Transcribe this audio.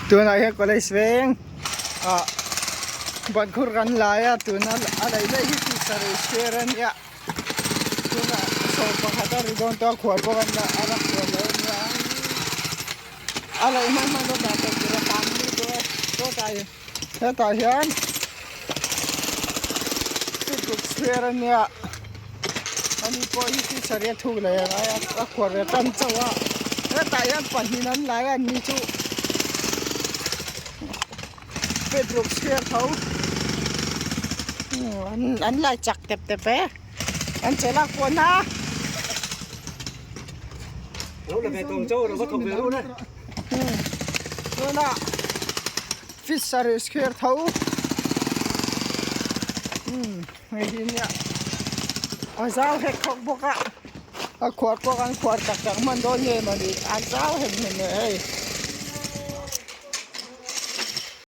Tunah hian college veng ah ban khur kan lai a tuna a laih daih hi chu sarih square a nia tunah 11 a ri dawn tawh a khuar pawh kan la a la khuar lo a nia a laih hman hman rawk dah tawp tur a tam lutuk a sawtah hetah hian feet ruk square a nia ani pawh hi chu sarih a thuk leh a ngai a a khuar ve tan chauh a hetah hian pahnih an lai a ni chu feet ruk square tho an lai chak tep tep e an che lak pawn a. Lo la ve tawng chauh lo va thawk ve ru le. Tuna feet sarih square tho hei hi nia a zau hek khawk bawk a a khuar pawh kan khuar tak tak hman dawn nge mawni a zau hem hem e hei.